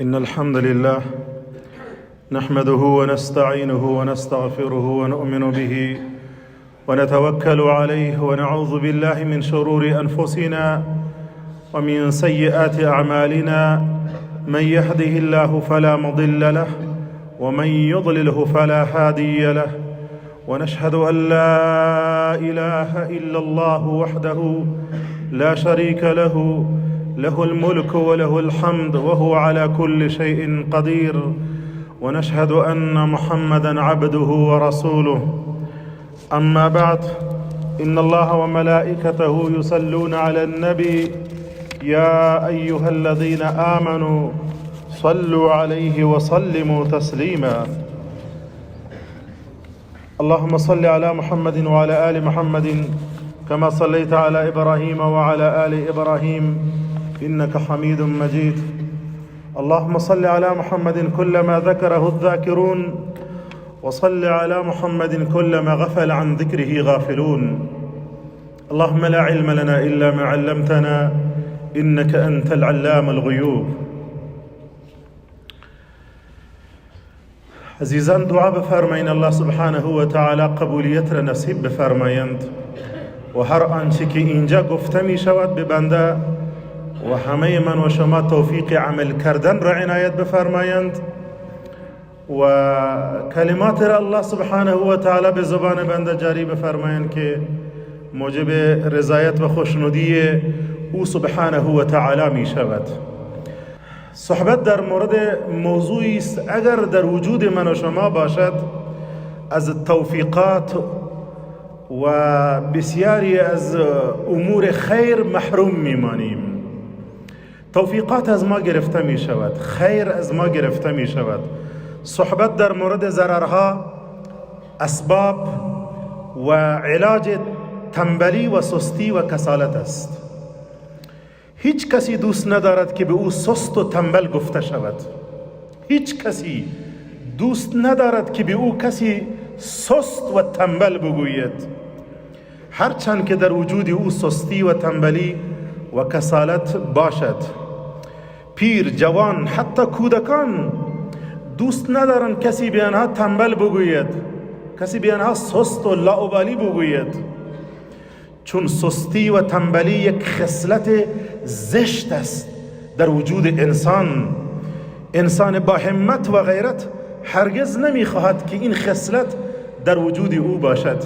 إن الحمد لله نحمده ونستعينه ونستغفره ونؤمن به ونتوكل عليه ونعوذ بالله من شرور أنفسنا ومن سيئات أعمالنا. من يهده الله فلا مضل له ومن يضلله فلا هادي له. ونشهد أن لا إله إلا الله وحده لا شريك له، له الملك وله الحمد وهو على كل شيء قدير. ونشهد أن محمدا عبده ورسوله. أما بعد، إن الله وملائكته يصلون على النبي يا أيها الذين آمنوا صلوا عليه وسلموا تسليما. اللهم صل على محمد وعلى آل محمد كما صليت على إبراهيم وعلى آل إبراهيم إنك حميد مجيد. اللهم صل على محمد كلما ذكره الذاكرون، وصل على محمد كلما غفل عن ذكره غافلون. اللهم لا علم لنا إلا ما علمتنا إنك أنت العلام الغیوب. عزیزان، دعا بفرمایین الله سبحانه و تعالی قبولیت را نصیب بفرمایند و هر آنچه که اینجا گفته می شود به بنده و همه من و شما توفیق عمل کردن را عنایت بفرمایند و کلمات را الله سبحانه و تعالی به زبان بنده جاری بفرمایند که موجب رضایت و خوشنودی او سبحانه و تعالی می شود. صحبت در مورد موضوعی است اگر در وجود من و شما باشد از توفیقات و بسیاری از امور خیر محروم میمانیم. توفیقات از ما گرفته می شود، خیر از ما گرفته می شود. صحبت در مورد ضررها، اسباب و علاج تنبلی و سستی و کسالت است. هیچ کسی دوست ندارد که به او سست و تنبل گفته شود. هیچ کسی دوست ندارد که به او کسی سست و تنبل بگوید، هرچند که در وجود او سستی و تنبلی و کسالت باشد. پیر، جوان، حتی کودکان دوست ندارند کسی به آنها تنبل بگوید، کسی به آنها سست و لاابالی بگوید، چون سستی و تنبلی یک خصلت زشت است در وجود انسان. انسان با همت و غیرت هرگز نمیخواهد که این خصلت در وجود او باشد.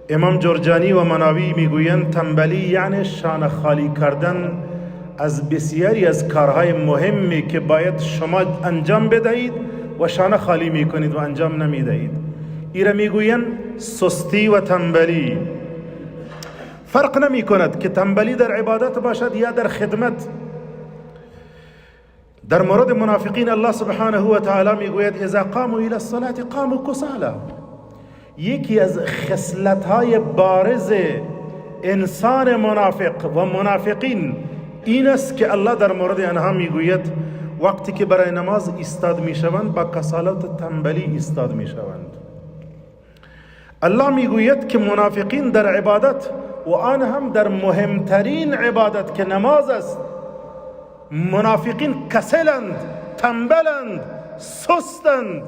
امام جرجانی و مناوی میگویند تنبلی یعنی شانه خالی کردن از بسیاری از کارهای مهمی که باید شما انجام بدهید و شانه خالی میکنید و انجام نمیدهید. ایره میگویند سستی و تنبلی. فرق نمی کند که تنبلی در عبادت باشد یا در خدمت. در مورد منافقین الله سبحانه و تعالی میگوید اذا قاموا الى الصلاة قاموا کسالا. یکی از خصلت‌های بارز انسان منافق و منافقین این است که الله در مورد آنها میگوید وقتی که برای نماز ایستاد میشوند با کسالت تنبلی ایستاد میشوند. الله میگوید که منافقین در عبادت و آن هم در مهمترین عبادت که نماز است، منافقین کسلند، تنبلند، سستند.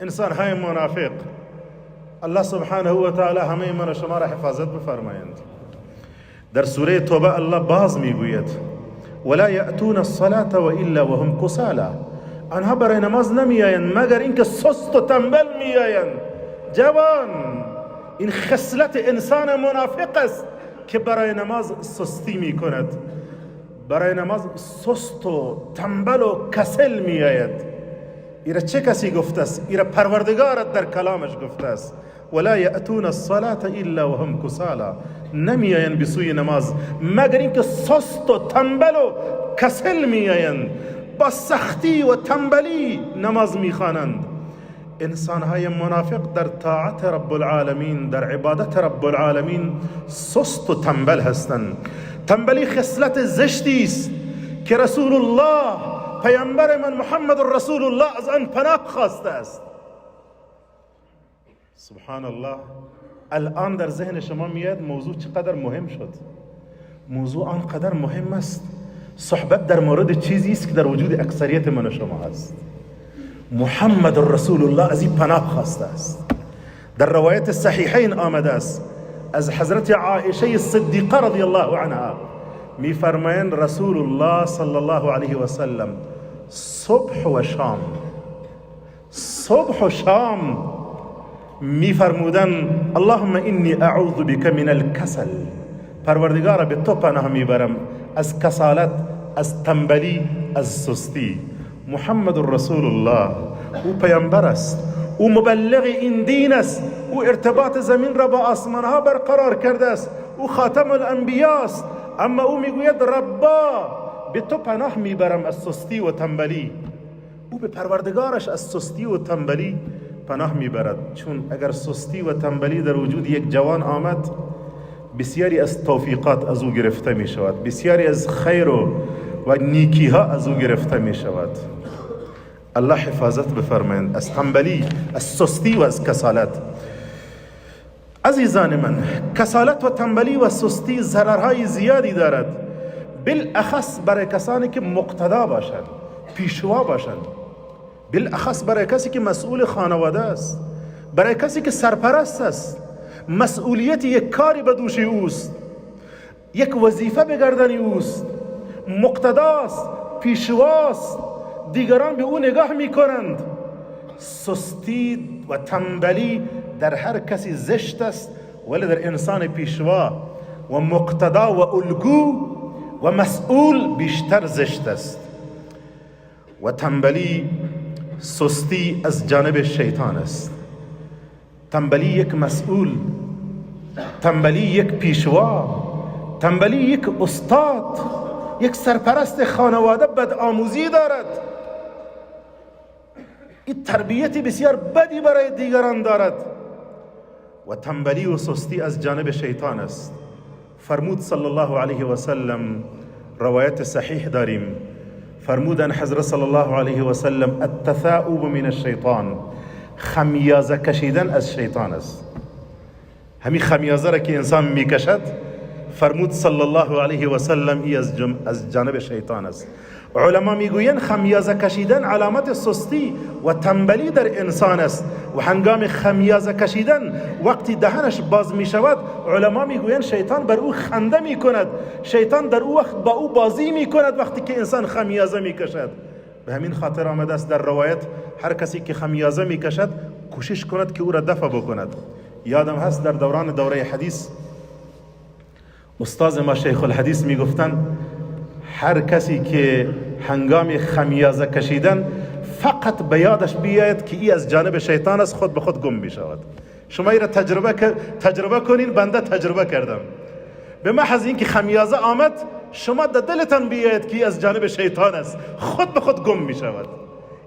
انسانهای منافق. الله سبحانه و تعالی همه من و شما را حفاظت بفرمایند. در سوره توبه الله باز میگوید ولا یأتون الصلاة و الا وهم کسالا. آنها برای نماز نمیآیند مگر اینکه سست و تنبل میآیند. جوان، این خصلت انسان منافق است که برای نماز سستی میکند، برای نماز سست و تنبل و کسل میآید. ایره چه کسی گفته است؟ ایره پروردگارت در کلامش گفته است ولا یأتون الصلاة الا وهم کسالا. نمیآیند به سوی نماز مگر اینکه سست و تنبل و کسل میآیند، با سختی و تنبلی نماز میخوانند. انسانهای منافق در طاعت رب العالمین، در عبادت رب العالمین سست و تنبل هستند. تنبلی خصلت زشتی است که رسول الله، پیامبر من محمد رسول الله، از آن پناه خواسته است. سبحان الله. الان در ذهن شما میاد موضوع چقدر مهم شد. موضوع آنقدر مهم است. صحبت در مورد چیزی است که در وجود اکثریت من و شما هست. محمد رسول الله از این پناه خواسته است. در روایت صحیحین آمده است از حضرت عایشه صدیقه رضی الله عنها میفرمایند رسول الله صلی الله علیه و سلم صبح و شام، صبح و شام میفرمودن اللهم انی اعوذ بک من الکسل، پروردگارا به تو پناه میبرم از کسالت، از تنبلی، از سستی. محمد رسول الله او پیامبر است، او مبلغ این دین است، او ارتباط زمین را با آسمان ها برقرار کرده است، او خاتم الانبیا است، اما او میگوید ربا به تو پناه میبرم از سستی و تنبلی. او به پروردگارش از سستی و تنبلی پناه میبرد، چون اگر سستی و تنبلی در وجود یک جوان آمد بسیاری از توفیقات از او گرفته می شود، بسیاری از خیر و نیکی ها از او گرفته می شود. الله حفاظت بفرمایند از تنبلی، از سستی و از کسالت. عزیزان من، کسالت و تنبلی و سستی ضررهای زیادی دارد، بالاخص برای کسانی که مقتدا باشند، پیشوا باشند، بالاخص برای کسی که مسئول خانواده است، برای کسی که سرپرست است، مسئولیت یک کاری به دوش اوست، یک وظیفه به گردن اوست، مقتداست، پیشواست، دیگران به او نگاه میکنند. سستی و تنبلی در هر کسی زشت است، ولی در انسان پیشوا و مقتدا و الگو و مسئول بیشتر زشت است. و تنبلی، سستی از جانب شیطان است. تنبلی یک مسئول، تنبلی یک پیشوا، تنبلی یک استاد، یک سرپرست خانواده بد آموزی دارد. این تربیت بسیار بدی برای دیگران دارد. و تنبلی و سستی از جانب شیطان است. فرمود صلی الله علیه و سلم، روایت صحیح داریم، فرمودن حضرت صلی الله علیه و سلم التثاؤب من الشیطان، خمیازه کشیدن از شیطان است. همین خمیازه را که انسان میکشد، فرمود صلی الله علیه و سلم ای از جانب شیطان است. علما میگویند خمیازه کشیدن علامت سستی و تنبلی در انسان است و هنگام خمیازه کشیدن وقتی دهنش باز میشود، علما میگویند شیطان بر او خنده میکند، شیطان در او وقت با او بازی میکند وقتی که انسان خمیازه میکشد. به همین خاطر آمده است در روایت هر کسی که خمیازه میکشد کوشش کند که او را دفع بکند. یادم هست در دوران دوره حدیث استاد ما شیخ الحدیث میگفتند هر کسی که هنگام خمیازه کشیدن فقط به یادش بیاید که ای از جانب شیطان است، خود به خود گم می شود. شما ای را تجربه کنین، بنده تجربه کردم. به محض اینکه خمیازه آمد شما در دلتان بیاید که ای از جانب شیطان است، خود به خود گم می شود.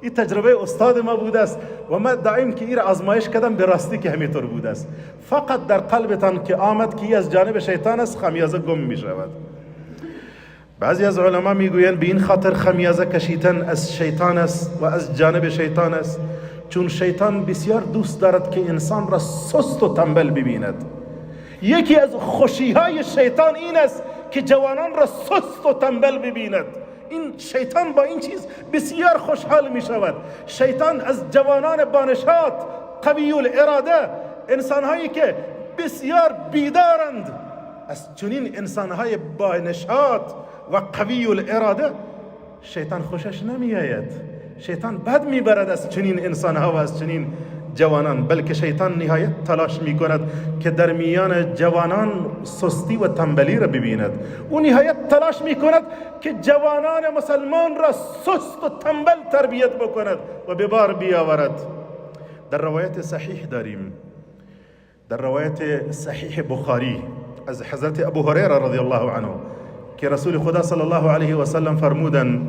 این تجربه استاد ما بوده است و من دائم که ای را آزمایش کردم به راستی که همینطور بوده است. فقط در قلبتان که آمد که ای از جانب شیطان است، خمیازه گم می شود. بعضی از علما میگویند به این خاطر خمیازه کشیدن از شیطان است و از جانب شیطان است، چون شیطان بسیار دوست دارد که انسان را سست و تنبل ببیند. یکی از خوشیهای شیطان این است که جوانان را سست و تنبل ببیند. این شیطان با این چیز بسیار خوشحال می شود. شیطان از جوانان بانشات، قوی الاراده، انسانهایی که بسیار بیدارند، از چنین انسانهای بانشات و قوی الاراده شیطان خوشش نمی آید. شیطان بد می برد از چنین انسانها و از چنین جوانان، بلکه شیطان نهایت تلاش می کند که در میان جوانان سستی و تنبلی را ببیند. او نهایت تلاش می کند که جوانان مسلمان را سست و تنبل تربیت بکند و به بار بیاورد. در روایت صحیح داریم، در روایت صحیح بخاری از حضرت ابو هریره رضی الله عنه که رسول خدا صلی الله علیه و سلم فرمودن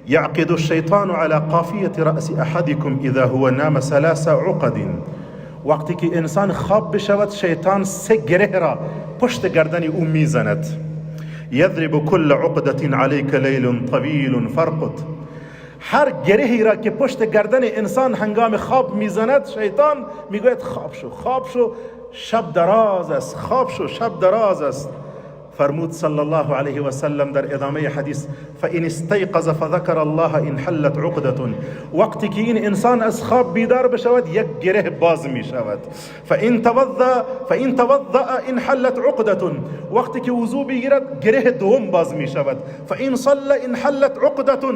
يعقد الشیطان على قافیة رأس احدكم اذا هو نام ثلاث عقد. وقتی که انسان خواب بشود شیطان سه گره را پشت گردن او میزند. یضرب كل عقدة عليك لیل طویل فرقد. هر گرهی را که پشت گردن انسان هنگام خواب میزند شیطان میگوید خواب شو، خواب شو، شب دراز است، خواب شو، شب دراز است. فرمود صلی الله علیه و سلم در ادامه حدیث: فإن استيقظ فذكر الله انحلت عقدة. وقتی که این انسان از خواب بیدار بشود، یک گره باز می شود. فإن توضأ انحلت عقدة. وقتی که وضو بگیرد، گره دوم باز می شود. فإن صلى انحلت عقدة.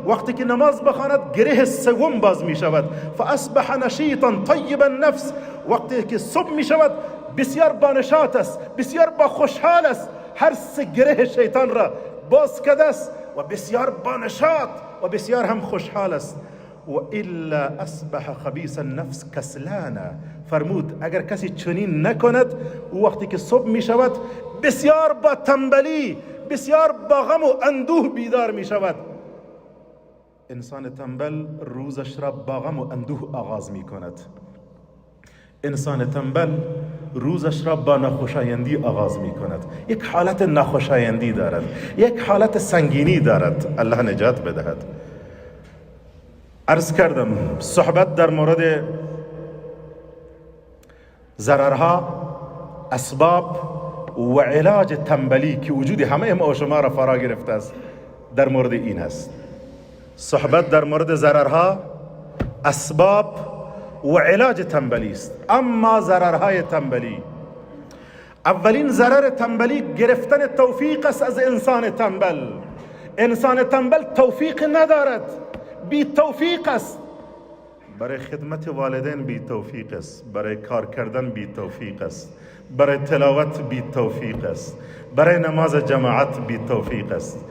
وقتی که نماز بخواند، گره سوم باز می شود. فأصبح نشیطا طیب النفس. وقتی که صبح می شود، بسیار بانشاط است، بسیار با خوشحال است. هر سه گره شیطان را باز کرده است و بسیار بانشاط و بسیار هم خوشحال است. و الا اصبح خبیث النفس کسلانا. فرمود اگر کسی چنین نکند، او وقتی که صبح می شود، بسیار با تنبلی، بسیار با غم و اندوه بیدار می شود. انسان تنبل روزش را با غم و اندوه آغاز می کند. انسان تنبل روزش را با ناخوشایندی آغاز می کند. یک حالت ناخوشایندی دارد، یک حالت سنگینی دارد. الله نجات بدهد. عرض کردم، صحبت در مورد ضررها، اسباب و علاج تنبلی که وجود همه ما و شما را فرا گرفته است، در مورد این است. صحبت در مورد ضررها، اسباب و علاج تنبلی است. اما ضررهای تنبلی، اولین ضرر تنبلی گرفتن توفیق است از انسان تنبل. انسان تنبل توفیق ندارد، بی توفیق است. برای خدمت والدین بی توفیق است، برای کار کردن بی توفیق است، برای تلاوت بی توفیق است، برای نماز جماعت بی توفیق است.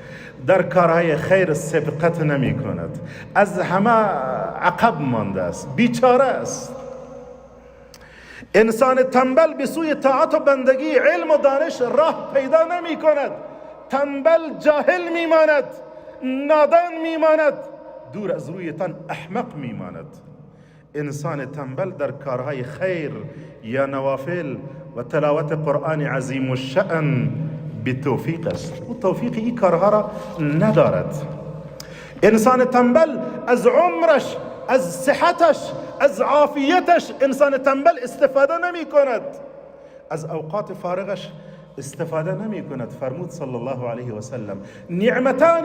در کارهای خیر سبقت نمی کند، از همه عقب مانده است، بیچاره است. انسان تنبل به سوی طاعت و بندگی، علم و دانش راه پیدا نمی کند. تنبل جاهل می ماند، نادان می ماند، دور از رویتان احمق می ماند. انسان تنبل در کارهای خیر یا نوافل و تلاوت قرآن عظیم الشأن بی توفیق است. او توفیق این کارها را ندارد. انسان تنبل از عمرش، از صحتش، از عافیتش انسان تنبل استفاده نمی کند، از اوقات فارغش استفاده نمی کند. فرمود صلی الله علیه و سلم: نعمتان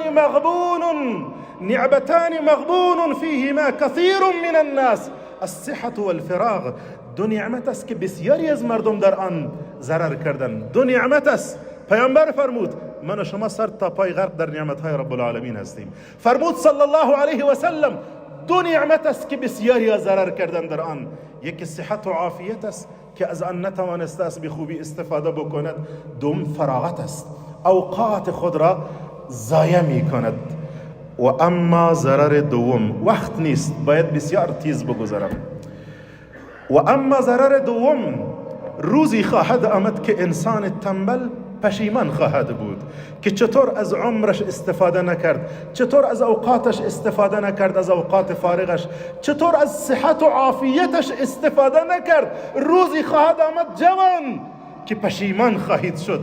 مغبون فیهما کثیر من الناس، الصحة والفراغ. دو نعمت است که بسیاری از مردم در آن ضرر کردن. دو نعمت است. پیامبر فرمود، من و شما سر تا پای غرق در نعمت های رب العالمین هستیم، فرمود صلی الله علیه و سلم: دو نعمت است که بسیاری از ضرر کردن در آن. یکی صحت و عافیت است که از آن نتوانسته است به خوبی استفاده بکند. دوم فراغت است، اوقات خود را ضایع می کند. و اما ضرر دوم، وقت نیست، باید بسیار تیز بگذرم. و اما ضرر دوم، روزی خواهد آمد که انسان تنبل پشیمان خواهد بود که چطور از عمرش استفاده نکرد، چطور از اوقاتش استفاده نکرد، از اوقات فارغش، چطور از صحت و عافیتش استفاده نکرد. روزی خواهد آمد جوان که پشیمان خواهید شد.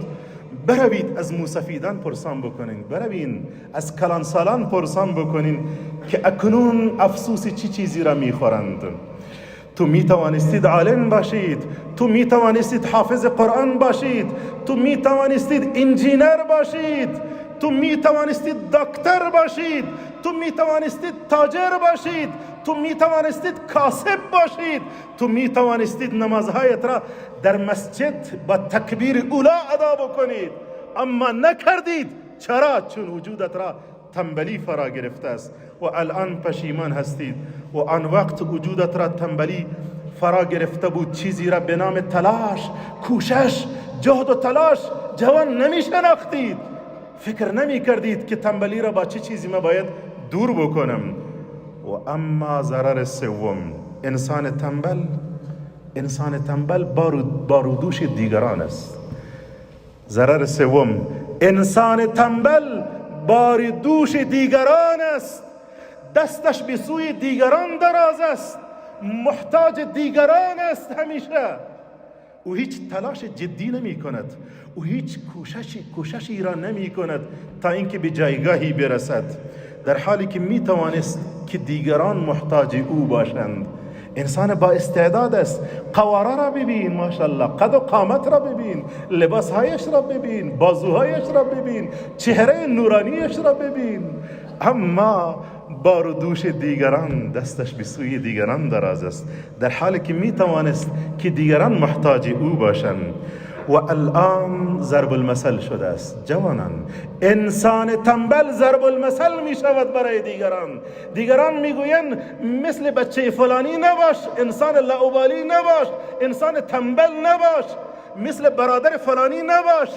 بروید از موسفیدان پرسان بکنین، بروین از کلانسالان پرسان بکنین که اکنون افسوس چی چیزی را میخورند. تو می توانستید عالم باشید، تو می توانستید حافظ قرآن باشید، تو می توانستید انجینر باشید، تو می توانستید دکتر باشید، تو می توانستید تاجر باشید، تو می توانستید کاسب باشید، تو می توانستید نمازهایت را در مسجد با تکبیر اولا ادا بکنید، اما نکردید. چرا؟ چون وجودت را تنبلی فرا گرفته است و الان پشیمان هستید. و آن وقت وجودت را تنبلی فرا گرفته بود، چیزی را به نام تلاش، کوشش، جهد و تلاش جوان نمی شناختید. فکر نمی کردید که تنبلی را با چه چیزی ما باید دور بکنم. و اما ضرر سوم، انسان تنبل بار و دوش دیگران است. ضرر سوم، انسان تنبل بار دوش دیگران است. دستش به سوی دیگران دراز است، محتاج دیگران است همیشه. او هیچ تلاش جدی نمی کند، او هیچ کوششی را نمی کند تا اینکه به جایگاهی برسد، در حالی که می توانست که دیگران محتاج او باشند. انسان با استعداد است. قواره را ببین، ماشاءالله، قد و قامت را ببین، لباسهایش را ببین، بازوهایش را ببین، چهره نورانیش را ببین، اما بار و دوش دیگران، دستش به سوی دیگران دراز است، در حالی که می توانست که دیگران محتاج او باشند. و الان ضرب المثل شده است جوانان، انسان تنبل ضرب المثل می شود برای دیگران. دیگران میگویند مثل بچه فلانی نباش، انسان لاابالی نباش، انسان تنبل نباش، مثل برادر فلانی نباش.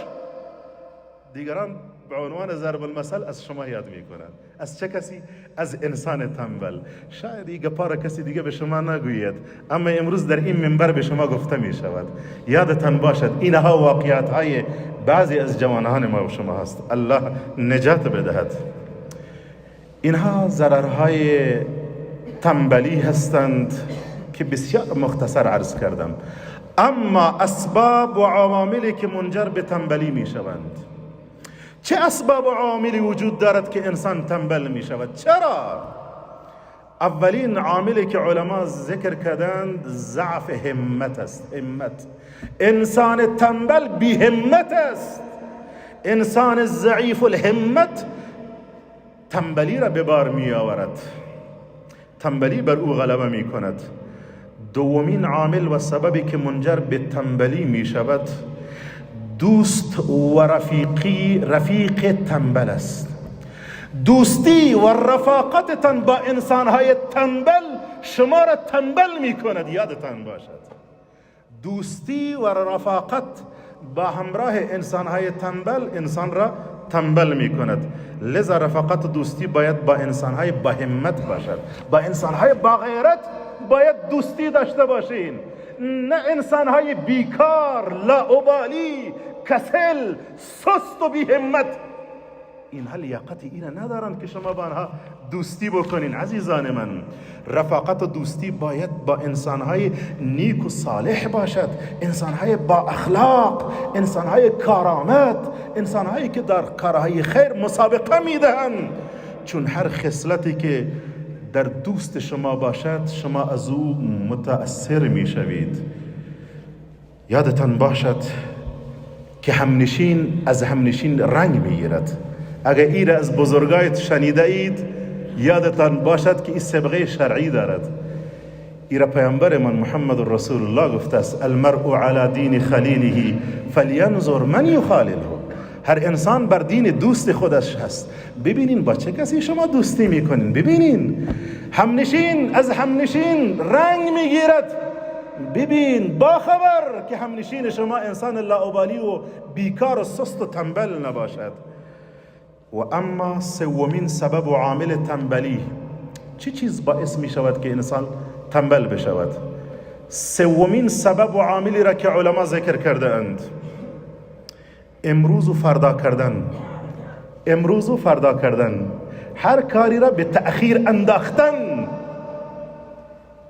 دیگران به عنوان ضرب المثل از شما یاد میکنند. از چه کسی؟ از انسان تنبل. شاید این گپا را کسی دیگه به شما نگوید، اما امروز در این منبر به شما گفته می شود. یادتان باشد اینها واقعیت های بعضی از جوانان ما و شما هست. الله نجات بدهد. اینها ضررهای تنبلی هستند که بسیار مختصر عرض کردم. اما اسباب و عواملی که منجر به تنبلی می شوند، چه اسباب و عواملی وجود دارد که انسان تنبل می شود؟ چرا؟ اولین عاملی که علما ذکر کردند ضعف همت است. همت. انسان تنبل بی همت است. انسان ضعیف الهمت تنبلی را به بار می آورد، تنبلی بر او غلبه می کند. دومین عامل و سببی که منجر به تنبلی می شود دوست و رفیق تنبل است. دوستی و رفاقتتان با انسانهای تنبل شما را تنبل می کند. یادتان باشد دوستی و رفاقت با همراه انسانهای تنبل انسان را تنبل می کند. لذا رفاقت و دوستی باید با انسانهای با همت باشد، با انسانهای با غیرت باید دوستی داشته باشین، نه انسانهای بیکار، لاابالی، کسل، سست و بی همت. اینها لیاقت اینا ندارند که شما با آنها دوستی بکنین. عزیزان من، رفاقت و دوستی باید با انسانهای نیک و صالح باشد، انسانهای با اخلاق، انسانهای کارآمد، انسانهایی که در کارهای خیر مسابقه میدهند. چون هر خصلتی که در دوست شما باشد شما از او متأثر میشوید. یادتان باشد که همنشین از همنشین رنگ میگیرد. اگر این را از بزرگایت شنیده اید یادتان باشد که این سبقه شرعی دارد. این را پیامبر من محمد رسول الله گفته است: المرء علی دین خلیله فلینظر من یخالله. هر انسان بر دین دوست خودش هست. ببینین با چه کسی شما دوستی میکنین. ببینین همنشین از همنشین رنگ میگیرد. ببین با خبر که همنشین شما انسان لاابالی و بیکار و سست و تنبل نباشد. و اما سومین سبب و عامل تنبلی، چه چیز باعث می شود که انسان تنبل بشود؟ سومین سبب و عاملی را که علما ذکر کرده اند، امروز و فردا کردن. امروز و فردا کردن، هر کاری را به تأخیر انداختن،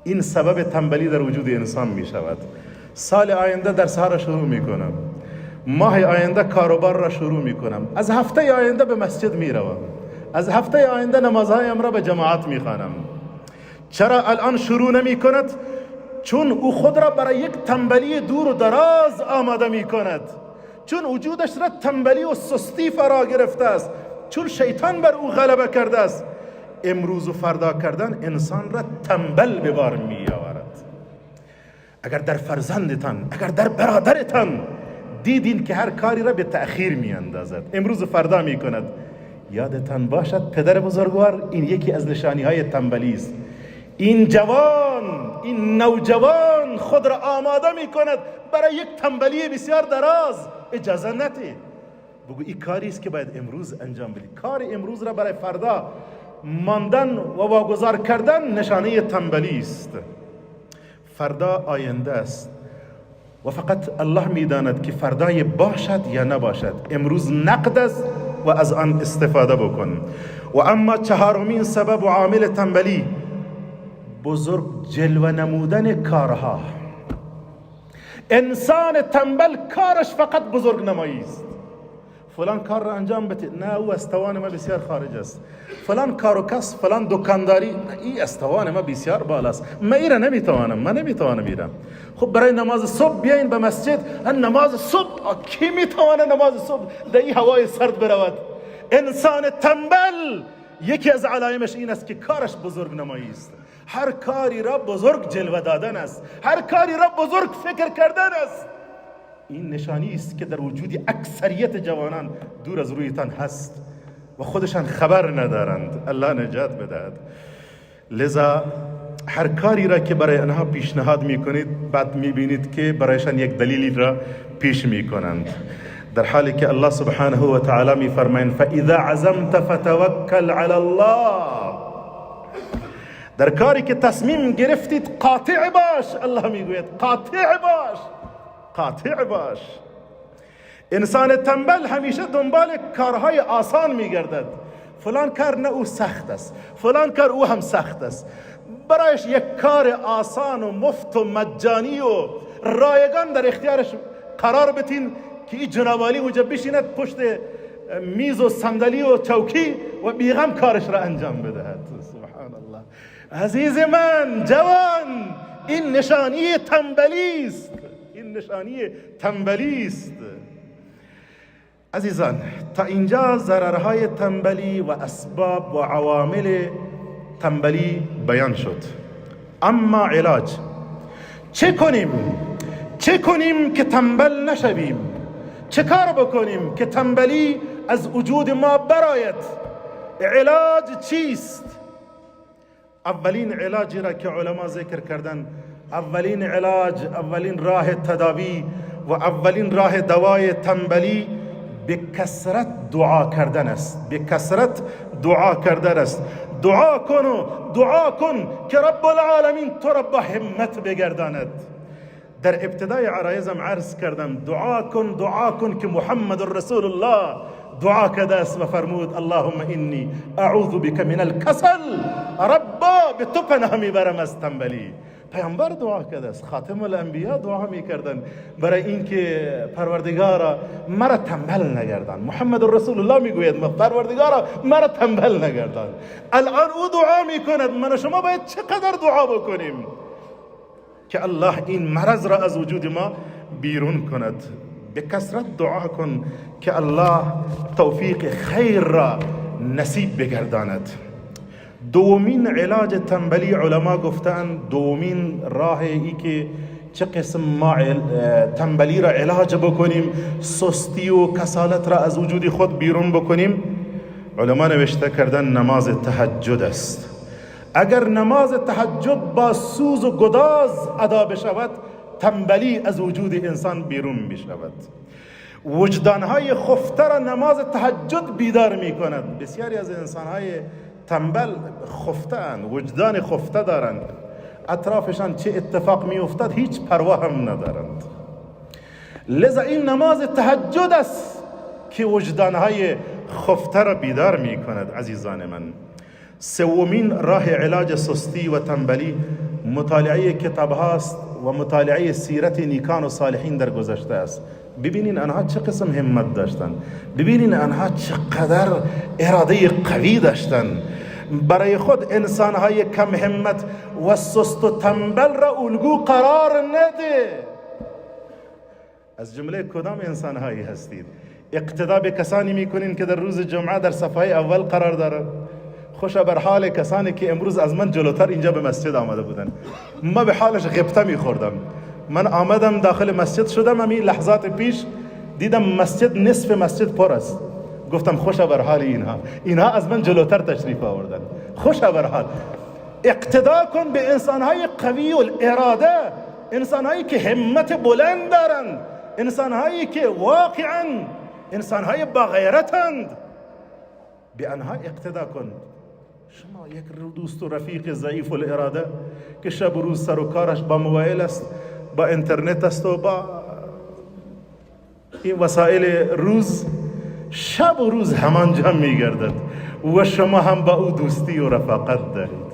این سبب تنبلی در وجود انسان می شود. سال آینده درسها را شروع می کنم، ماه آینده کاروبار را شروع می کنم، از هفته آینده به مسجد می روم، از هفته آینده نمازهایم را به جماعت می خوانم. چرا الان شروع نمی کند؟ چون او خود را برای یک تنبلی دور و دراز آماده می کند، چون وجودش را تنبلی و سستی فرا گرفته است، چون شیطان بر او غلبه کرده است. امروز و فردا کردن انسان را تنبل به بار می آورد. اگر در فرزندتان، اگر در برادرتان دیدین که هر کاری را به تأخیر می اندازد، امروز و فردا می کند، یادتان باشد پدر بزرگوار، این یکی از نشانی های تنبلی است. این جوان، این نوجوان خود را آماده می کند برای یک تنبلی بسیار دراز. اجازه نده، بگو این کاری است که باید امروز انجام بدی. کار امروز را برای فردا ماندن و واگذار کردن نشانه تنبلی است. فردا آینده است و فقط الله میداند که فردای باشد یا نباشد. امروز نقد است و از آن استفاده بکن. و اما چهارمین سبب و عامل تنبلی، بزرگ جلوه نمودن کارها. انسان تنبل کارش فقط بزرگ نمایی است، فلان کار را انجام بده، نه او از توان ما بسیار خارج است. فلان کار و کس، فلان دکانداری، نه ای از توان ما بسیار بالاست، من ایره نمیتوانم، من نمیتوانم ایرم. خب برای نماز صبح بیاین به مسجد، نماز صبح کی میتوانه نماز صبح در این هوای سرد برود؟ انسان تنبل یکی از علائمش این است که کارش بزرگ نمایی است. هر کاری را بزرگ جلوه دادن است، هر کاری را بزرگ فکر کردن است. این نشانی است که در وجود اکثریت جوانان دور از رویتان هست و خودشان خبر ندارند. الله نجات بدهد. لذا هر کاری را که برای آنها پیشنهاد میکنید، بعد میبینید که برایشان یک دلیلی را پیش میکنند، در حالی که الله سبحانه و تعالی میفرمایند فاذا عزمت فتوکل علی الله. در کاری که تصمیم گرفتید قاطع باش. الله میگوید قاطع باش، قاطع باش. انسان تنبل همیشه دنبال کارهای آسان میگردد. فلان کار نه او سخت است، فلان کار او هم سخت است. برایش یک کار آسان و مفت و مجانی و رایگان در اختیارش قرار بتین که این جناب عالی اونجا بشیند پشت میز و صندلی و چوکی و بیغم کارش را انجام بدهد. سبحان الله. عزیز من جوان، این نشانی تنبلی است، این نشانی تنبلی است. عزیزان، تا اینجا ضررهای تنبلی و اسباب و عوامل تنبلی بیان شد. اما علاج چه کنیم؟ چه کنیم که تنبل نشویم؟ چه کار بکنیم که تنبلی از وجود ما براید؟ علاج چیست؟ اولین علاجی را که علما ذکر کردن، اولین علاج، اولین راه تداوی و اولین راه دوای تنبلی به کثرت دعا کردن است. به کثرت دعا کردن است. دعا کن و دعا کن که رب العالمین تو را با همت بگرداند. در ابتدای عرایزم عرض کردم دعا کن، دعا کن که محمد رسول الله دعا کرده است و فرمود اللهم انی اعوذ بک من الکسل، ربا به تو پناه میبرم از تنبلی. پیامبر دعا کرده است، خاتم الانبیا دعا میکردن برای اینکه پروردگارا مرا تنبل نگردان. محمد رسول الله میگوید پروردگارا مرا تنبل نگردان. الان او دعا میکند، من و شما باید چقدر دعا بکنیم که الله این مرض را از وجود ما بیرون کند. به کثرت دعا کن که الله توفیق خیر را نصیب بگرداند. دومین علاج تنبلی علما گفتند، دومین راه ای که چه قسم ما تنبلی را علاج بکنیم، سستی و کسالت را از وجود خود بیرون بکنیم، علما نوشته کردن نماز تهجد است. اگر نماز تهجد با سوز و گداز ادا بشود، تنبلی از وجود انسان بیرون می شود. وجدانهای خفته را نماز تهجد بیدار می کند. بسیاری از انسانهای تنبل خفته اند، وجدان خفته دارند، اطرافشان چه اتفاق می افتد هیچ پروا هم ندارند. لذا این نماز تهجد است که وجدانهای خفته را بیدار می کند. عزیزان من، سومین راه علاج سستی و تنبلی مطالعه کتاب هاست و مطالعه سیرت نیکان و صالحین در گذشته است. ببینین آنها چه قسم همت داشتن، ببینین آنها چقدر اراده قوی داشتن. برای خود انسانهای کم همت و سست و تنبل را الگو قرار نده. از جمله کدام انسانهایی هستید؟ اقتدا به کسانی میکنین که در روز جمعه در صفحه اول قرار دارند. خوشا بر حال کسانی که امروز از من جلوتر اینجا به مسجد آمده بودن. ما به حالش غبطه میخوردم. من آمدم داخل مسجد شدم، همین لحظات پیش دیدم مسجد نصف مسجد پر است. گفتم خوشا بر حال اینها، اینها از من جلوتر تشریف آوردن. خوشا بر حال. اقتدا کن به انسانهای قوی الاراده، انسانهایی که همت بلند دارند، انسانهایی که واقعا انسانهای با غیرتند. به آنها اقتدا کن. شما یک دوست و رفیق ضعیف الاراده که شب و روز سر و کارش با موبایل است، با اینترنت است و با این وسایل روز، شب و روز همانجا میگردد و شما هم با او دوستی و رفاقت دارید.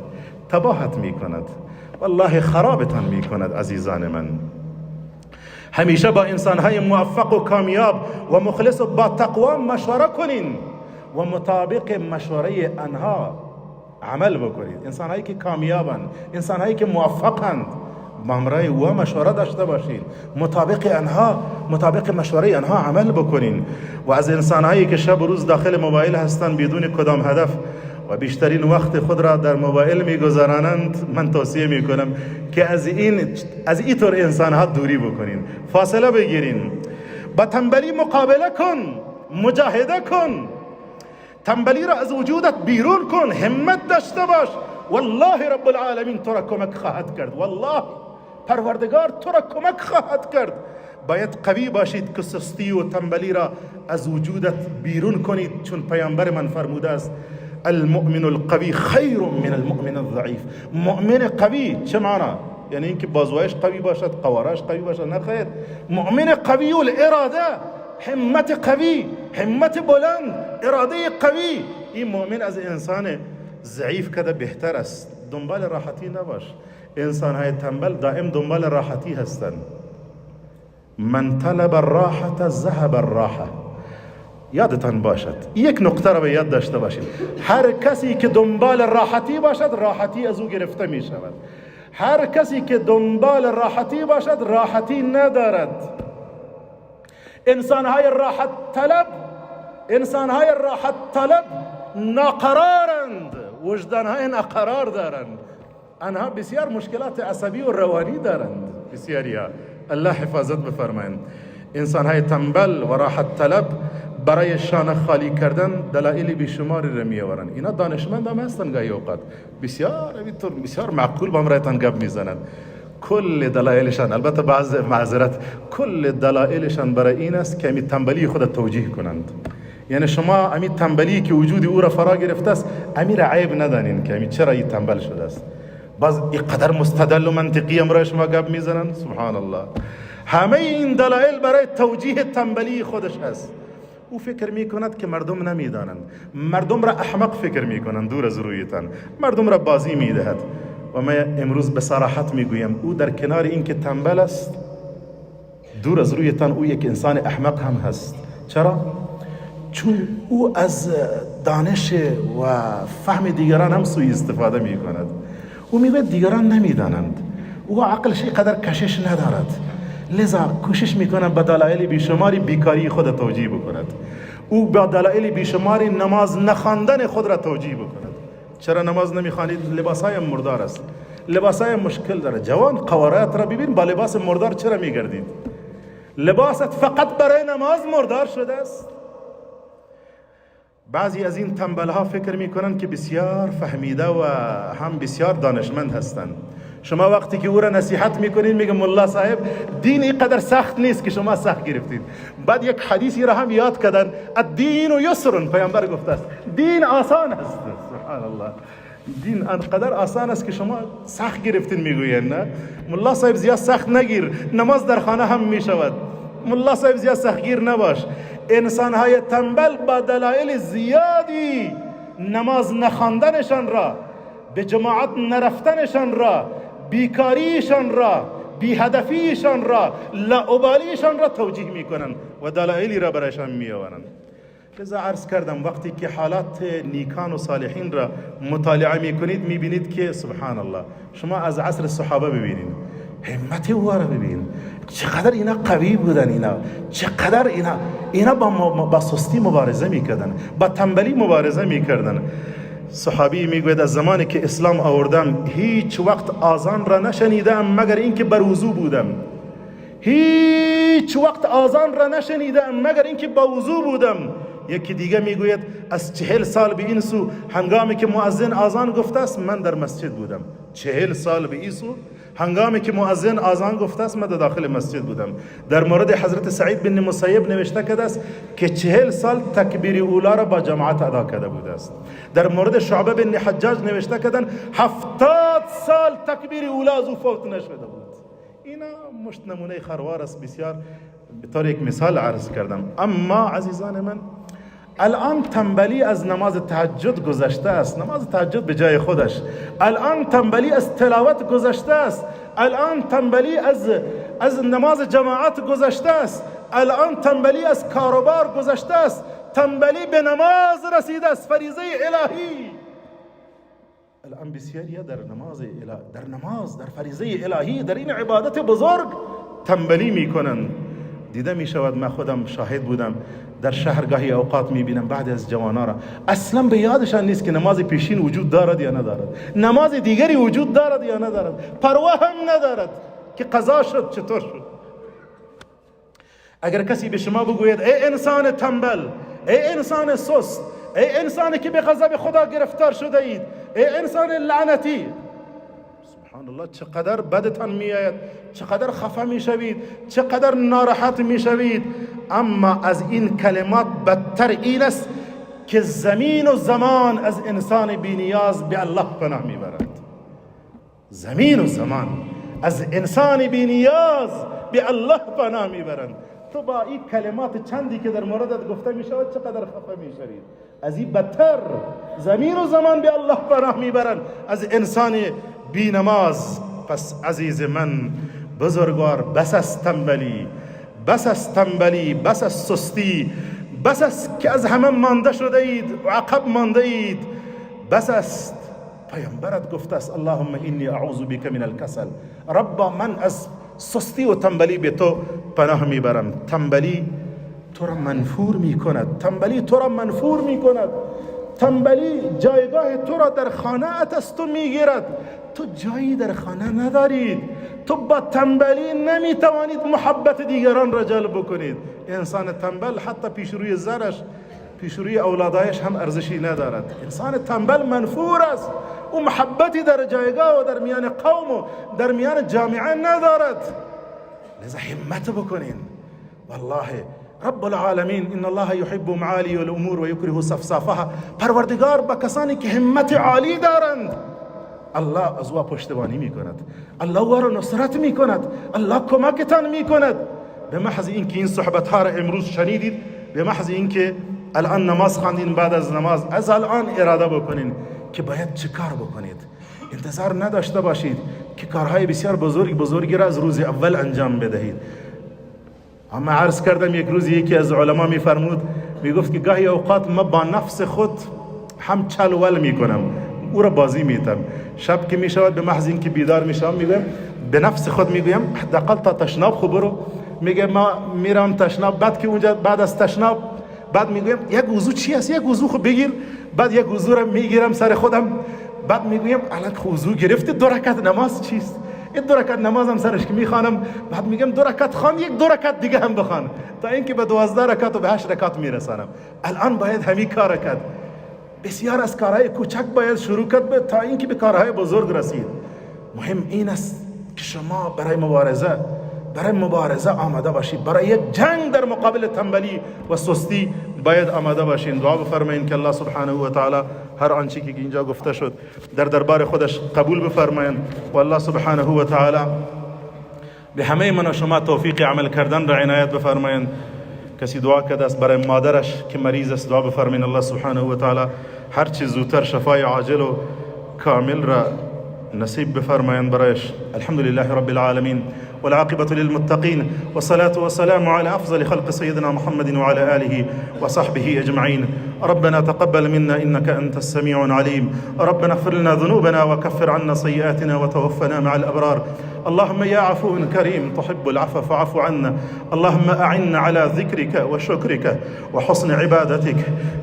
تباهت میکند، والله خرابتان میکند. عزیزان من، همیشه با انسانهای موفق و کامیاب و مخلص و با تقوا مشوره کنین و مطابق مشوره آنها عمل بکنید. انسانهایی که کامیابند، انسانهایی که موفقند، با همراه او مشوره داشته باشین، مطابق آنها، مطابق مشوره آنها عمل بکنین. و از انسانهایی که شب و روز داخل موبایل هستند بدون کدام هدف و بیشترین وقت خود را در موبایل میگذرانند، من توصیه میکنم که از اینطور انسانها دوری بکنین، فاصله بگیرین. با تنبلی مقابله کن، مجاهده کن، تنبلی را از وجودت بیرون کن، همت داشته باش. والله رب العالمین تو را کمک خواهد کرد، والله پروردگار تو را کمک خواهد کرد. باید قوی باشید که سستی و تنبلی را از وجودت بیرون کنید، چون پیامبر من فرموده است المؤمن القوی خیر من المؤمن الضعیف. مؤمن قوی چه معنا؟ یعنی اینکه بازویش قوی باشد، قوارش قوی باشد؟ نه خیر، مؤمن قوی الاراده، همت قوی، همت بلند، اراده قوی. این مؤمن از انسان ضعیف کده بهتر است. دنبال راحتی نباش. انسان های تنبل دائم دنبال راحتی هستند. من طلب الراحة ذهب الراحة. یادتان باشد یک نقطه را به یاد داشته باشید، هر کسی که دنبال راحتی باشد راحتی از او گرفته می شود. هر کسی که دنبال راحتی باشد راحتی ندارد. انسانهای راحت طلب، انسانهای راحت طلب ناقرارند، وجدانهای ناقرار دارند، آنها بسیار مشکلات عصبی و روانی دارند، بسیاری ها. الله حفاظت بفرمایند. انسانهای تنبل و راحت طلب برای شانه خالی کردن دلایل بیشماری را میآورند. اینا دانشمند هم هستند، گاهی اوقات بسیار بسیار معقول با امرایتان گپ میزنند. کل دلایلشان، البته بعض معذرت، کل دلایلشان برای این است که امی تنبلی خود توجیه کنند. یعنی شما امی تنبلی که وجود او را فرا گرفته است، امی را عیب ندانین که امی چرا این تنبل شده است. باز اینقدر مستدل و منطقی امرای شما گپ میزنند. سبحان الله، همه این دلایل برای توجیه تنبلی خودش است. او فکر میکند که مردم نمیدانند، مردم را احمق فکر میکنند، دور از رویتان مردم را بازی میدهد. و من امروز به صراحت میگویم او در کنار اینکه تنبل است، دور از رویتان او یک انسان احمق هم هست. چرا؟ چون او از دانش و فهم دیگران هم سوء استفاده میکند. او میگوید دیگران نمیدانند، او عقلش اینقدر کشش ندارد، لذا کوشش میکنه با دلایل بیشماری بیکاری خود توجیه بکند. او با دلایل بیشماری نماز نخواندن خود را توجیه بکند. چرا نماز نمیخوانید؟ لباسهای مردار است، لباسهای مشکل داره. جوان قوارات را ببین، با لباس مردار چرا میگردید؟ لباست فقط برای نماز مردار شده است. بعضی از این تنبل ها فکر میکنن که بسیار فهمیده و هم بسیار دانشمند هستند. شما وقتی که او را نصیحت میکنید میگه ملا صاحب دین اینقدر سخت نیست که شما سخت گرفتید. بعد یک حدیثی را هم یاد کردن، الدین یسر، پیامبر گفته است دین آسان است. سبحان الله، دین انقدر آسان است که شما سخت گرفتین میگوین. نه ملا صاحب زیاد سخت نگیر، نماز در خانه هم میشود. ملا صاحب زیاد سختگیر نباش. انسان های تنبل با دلایل زیادی نماز نخواندنشان را، به جماعت نرفتنشان را، بیکاریشان را، بیهدفیشان را، لاابالیشان را توجیه میکنند و دلایلی را برایشان میآورند. لذا عرض کردم وقتی که حالات نیکان و صالحین را مطالعه میکنید میبینید که سبحان الله، شما از عصر صحابه ببینید، همت او را ببینید، چقدر اینا قوی بودن، اینا چقدر اینا با سستی مبارزه میکردن، با تنبلی مبارزه میکردن. صحابی میگوید از زمانی که اسلام آوردم هیچ وقت آذان را نشنیدم مگر اینکه بر وضو بودم. هیچ وقت آذان را نشنیدم مگر اینکه با وضو بودم. یکی دیگه میگوید از 40 سال به این سو هنگامی که مؤذن آذان گفته است من در مسجد بودم. 40 سال به این سو هنگامی که مؤذن آذان گفته است من در داخل مسجد بودم. در مورد حضرت سعید بن مسیب نوشته کرده است که 40 سال تکبیر اولا را با جماعت ادا کرده بوده است. در مورد شعبه بن حجاج نوشته کردن 70 سال تکبیر اولا از او فوت نشده بود. اینا مشت نمونه خروار است، بسیار به طور یک مثال عرض کردم. اما عزیزان من، الان تنبلی از نماز تهجد گذشته است، نماز تهجد به جای خودش. الان تنبلی از تلاوت گذشته است، الان تنبلی از از نماز جماعت گذشته است. الان تنبلی از کاروبار گذشته است، تنبلی به نماز رسیده است، فریضه الهی. الان بسیاری در نماز، در فریضه الهی، در این عبادت بزرگ تنبلی میکنند. دیده میشود، من خودم شاهد بودم، در شهر گاهی اوقات میبینم بعد از جوانا را اصلا به یادشان نیست که نماز پیشین وجود دارد یا ندارد، نماز دیگری وجود دارد یا ندارد، پروا هم ندارد که قضا شد چطور شد. اگر کسی به شما بگوید ای انسان تنبل، ای انسان سست، ای انسانی که به غضب خدا گرفتار شده اید، ای انسان لعنتی، سبحان الله چقدر بدتان میآید، چقدر خفه میشوید، چقدر ناراحت میشوید. اما از این کلمات بدتر این است که زمین و زمان از انسان بی نیاز به الله پناه میبرد. زمین و زمان از انسان بی نیاز به الله پناه میبرند. تو با این کلمات چندی که در موردت گفته میشود چقدر خفه میشوید. از این بدتر زمین و زمان به الله پناه میبرند از انسان بی نماز. پس عزیز من بزرگوار، بس از تنبلی، بس از تنبلی، بس از سستی، بس است که از همه مانده شده اید و عقب مانده اید، بس است. پیامبرت گفته است اللهم انی اعوذ بک من الکسل، ربا من از سستی و تنبلی به تو پناه میبرم. تنبلی تو را منفور میکند، تنبلی تو را منفور میکند، تنبلی جایگاه تو را در خانه ات از تو میگیرد. تو جایی در خانه ندارید، تو با تنبلی نمیتوانید محبت دیگران را جلب بکنید. انسان تنبل حتی پیش روی زنش، پیش روی اولادایش هم ارزشی ندارد. انسان تنبل منفور است، او محبتی در جایگاه و در میان قوم و در میان جامعه ندارد. لذا همت بکنین. والله رب العالمین ان الله یحب معالی الامور و یکره سفسافها. پروردگار با کسانی که همت عالی دارند الله از او پشتیبانی میکند، الله او را نصرت میکند، الله کمکتان میکند. به محض اینکه این صحبت ها را امروز شنیدید، به محض اینکه الان نماز خواندین، بعد از نماز از الان اراده بکنین که باید چه کار بکنید. انتظار نداشته باشید که کارهای بسیار بزرگ بزرگی را از روز اول انجام بدهید. اما عرض کردم یک روز یکی از علما میفرمود، میگفت که گاهی اوقات ما با نفس خود هم چل ول میکنم، او را بازی میتم. شب که میشود به محض اینکه بیدار میشم میگم به نفس خود میگویم حداقل تا تشناب خو برو. میگه ما میرم تشناب، بعد که اونجا بعد از تشناب بعد میگویم یک وضو چی است، یک وضو خو بگیر. بعد یک وضو را میگیرم سر خودم، بعد میگویم الان وضو گرفتی، دو رکعت نماز چیست؟ این دو رکعت نمازم سرش که میخوانم، بعد میگم دو رکعت خوان، یک دو رکعت دیگه هم بخوان، تا اینکه به 12 رکعت و به 8 رکعت میرسانم. الان باید همین کار کرد. بسیار از کارهای کوچک باید شروع کرد تا اینکه به کارهای بزرگ رسید. مهم این است که شما برای مبارزه آماده باشید، برای یک جنگ در مقابل تنبلی و سستی باید آماده باشین. دعا بفرمایید که الله سبحانه و تعالی هر آنچه که اینجا گفته شد در دربار خودش قبول بفرمایند و الله سبحانه و تعالی به همه من و شما توفیق عمل کردن را عنایت بفرمایند. کسی دعا کرده است برای مادرش که مریض است، دعا بفرمایید الله سبحانه و تعالی هر چه زودتر شفای عاجل و کامل را نصیب بفرمایند برایش. الحمد لله رب العالمین والعاقبة للمتقين والصلاة والسلام على أفضل خلق سيدنا محمد وعلى آله وصحبه أجمعين. ربنا تقبل منا إنك أنت السميع العليم. ربنا اغفر لنا ذنوبنا وكفر عنا سيئاتنا وتوفنا مع الأبرار. اللهم يا عفو كريم تحب العفو فاعف عنا. اللهم أعنا على ذكرك وشكرك وحسن عبادتك.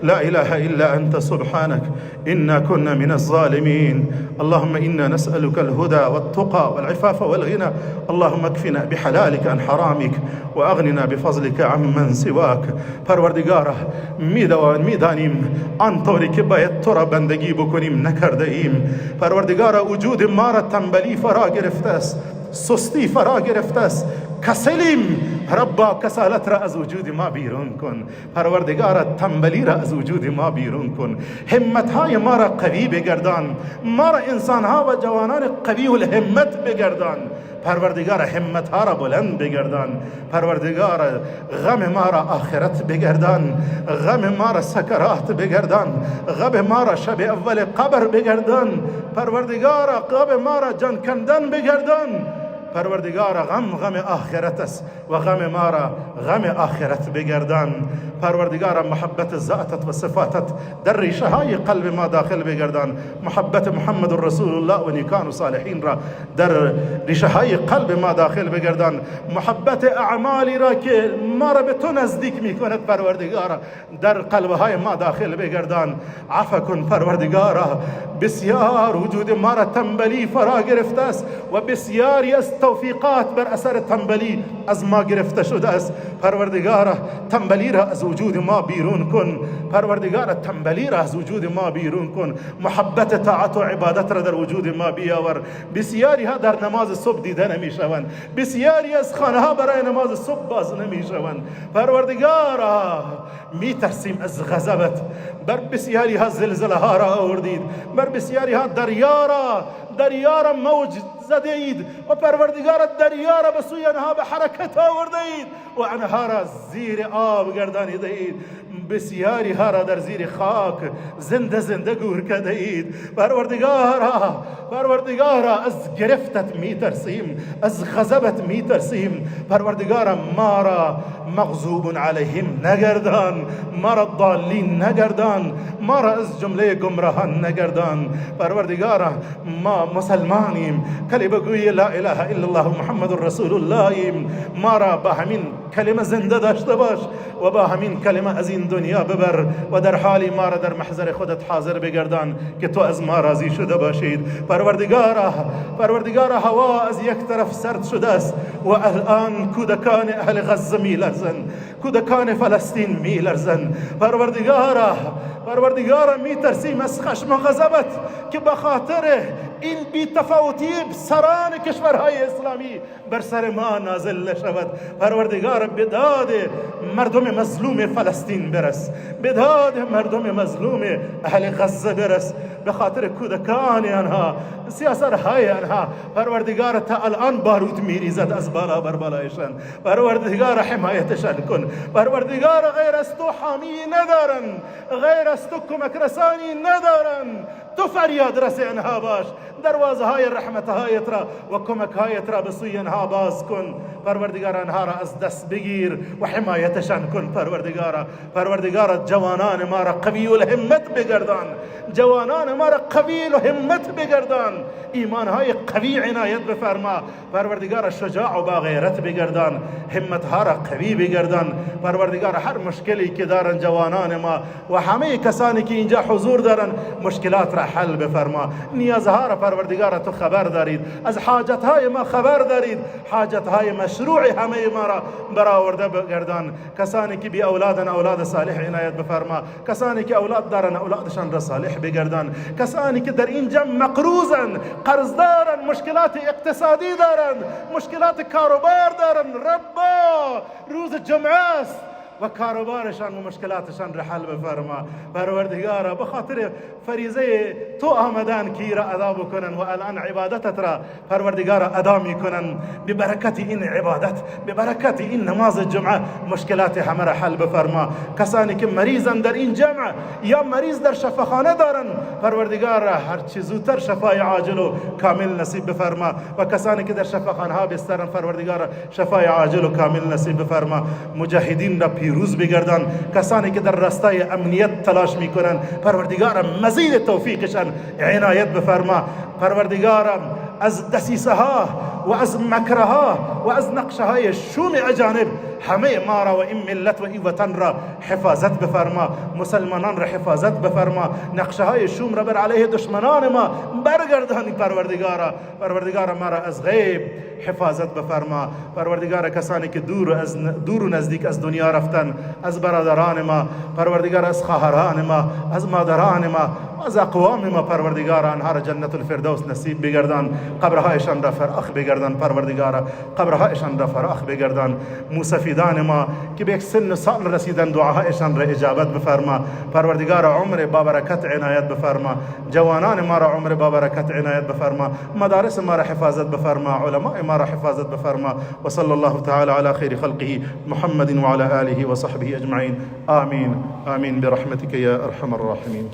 لا إله إلا أنت سبحانك إنا كنا من الظالمين. اللهم إنا نسألك الهدى والتقى والعفاف والغنى. اللهم اكفنا بحلالك عن حرامك وأغننا بفضلك عمن سواك. پروردگارا میدانیم آن طوری که باید تو را بندگی بکنیم نکرده ایم. پروردگارا وجود ما را تنبلی فرا گرفته است، سستی فرا گرفته است، کسلیم. ربا کسالت را از وجود ما بیرون کن. پروردگارا تنبلی را از وجود ما بیرون کن. همت های ما را قوی بگردان، ما را انسان ها و جوانان قوی الهمت بگردان. پروردگار همت ها را بلند بگردان. پروردگار غم ما را آخرت بگردان، غم ما را سکرات بگردان، غم ما را شب اول قبر بگردان. پروردگار غم ما را جان کندن بگردان. پروردگار غم غم آخرت است و غم ما را غم آخرت بگردان. پروردگار محبت ذاتت و صفاتت در ریشه های قلب ما داخل بگردان. محبت محمد رسول الله و نیکان و صالحین را در ریشه های قلب ما داخل بگردان. محبت اعمالی را که ما را به تو نزدیک میکند پروردگار در قلب های ما داخل بگردان. عفو کن پروردگارا، بسیار وجود ما را تنبلی فرا گرفته است و بسیاری از توفیقات بر اثر تنبلی از ما گرفته شده است. پروردگارا تنبلی را از وجود ما بیرون کن. پروردگارا تنبلی را از وجود ما بیرون کن. محبت طاعت و عبادت را در وجود ما بیاور. بسیاری ها در نماز صبح دیده نمی شوند، بسیاری از خانه ها برای نماز صبح باز نمی شوند. پروردگارا می ترسیم از غضبت. بر بسیاری ها زلزله ها را آوردید، بر بسیاری ها دریا را موج زده اید و پروردگار دریا را به سوی آنها به حرکت آورده اید و آنها را زیر آب گردانیده اید. بسیاری ها را در زیر خاک زنده زنده گور کرده اید. پروردگارا از گرفتت می ترسیم، از غضبت می ترسیم. پروردگارا ما را مغضوب علیهم نگردان، ما را ضالین نگردان، ما را از جمله گمراهان نگردان. پروردگارا ما مسلمانیم، کلمه گوی لا اله الا الله محمد رسول الله ایم. ما را با همین کلمه زنده داشته باش و با همین کلمه از این دنیا ببر و در حالی ما را در محضر خودت حاضر بگردان که تو از ما راضی شده باشید. پروردگارا هوا از یک طرف سرد شده است و الان کودکان اهل غزه میلرزند، کودکان فلسطین میلرزند. پروردگارا میترسیم از خشم و غضبت که به خاطر این بی تفاوتی سران کشورهای اسلامی بر سر ما نازل نشود. پروردگار به داد مردم مظلوم فلسطین برس، به داد مردم مظلوم اهل غزه برس، به خاطر کودکان آنها، سیاستهای آنها. پروردگار تا الان بارود میریزد از بالا بر بالایشان. پروردگار حمایتشان کن. پروردگار غیر از تو حامی ندارن، غیر از تو کمک رسانی ندارن. تو فریاد رس آنها باش، دروازه های رحمت هایت را و کمک هایت را به سوی آنها باز کن. پروردگار آنها را از دست بگیر و حمایتشان کن. پروردگارا جوانان ما را قوی الهمت بگردان، جوانان ما را قوی الهمت بگردان، ایمان های قوی عنایت بفرما. پروردگارا شجاع و با غیرت بگردان، همت ها را قوی بگردان. پروردگارا هر مشکلی که دارن جوانان ما و همه کسانی که اینجا حضور دارن مشکلات را حل بفرما. نیازها را پروردگارا تو خبر دارید، از حاجت های ما خبر دارید، حاجت های مشروع همه ما را برآورده بگردان. کسانی که بی اولادن اولاد صالح عنایت بفرما، کسانی که اولاد دارن اولادشان را صالح بگردان، کسانی که در این جمع مقروضن، قرضدارن، مشکلات اقتصادی دارن، مشکلات کاروبار دارن، ربا روز جمعه است و کاروبارشان و مشکلاتشان را حل بفرما. پروردگارا به خاطر فریضه تو آمدن که را ادا بکنن و الان عبادتت را پروردگارا ادا میکنن، به برکت این عبادت، به برکت این نماز جمعه مشکلات همه را حل بفرما. کسانی که مریضن در این جمع یا مریض در شفاخانه دارن، پروردگارا هر چه زودتر شفای عاجل و کامل نصیب بفرما. و کسانی که در شفاخانه ها بسترن، پروردگارا شفای عاجل و کامل نصیب بفرما. مجاهدین را پیروز بگردان، کسانی که در راستای امنیت تلاش میکنن، پروردگارا مزید توفیقشان عنایت بفرما. پروردگارا از دسیسه ها و از مکرها و از نقشه های شوم اجانب همه ما را و این ملت و این وطن را حفاظت بفرما، مسلمانان را حفاظت بفرما، نقشه های شوم را بر علیه دشمنان ما برگردانی. پروردگارا، پروردگارا ما را از غیب حفاظت بفرما. پروردگارا کسانی که دور و نزدیک از دنیا رفتن، از برادران ما پروردگارا، از خواهران ما، از مادران ما، از اقوام ما، پروردگارا آنها را جنت الفردوس نصیب بگردان، قبرهایشان را فراخ بگردان. پروردگارا قبرهایشان را فراخ بگردان. موسفیدان ما که به یک سن سال رسیدن، دعاهایشان را اجابت بفرما. پروردگارا عمر با برکت عنایت بفرما. جوانان ما را عمر با برکت عنایت بفرما. مدارس ما را حفاظت بفرما. علماء ما را حفاظت بفرما. و صلی الله تعالی علی خیر خلقه محمد و علی آله و صحبه اجمعین. آمین آمین برحمتک یا ارحم الراحمین.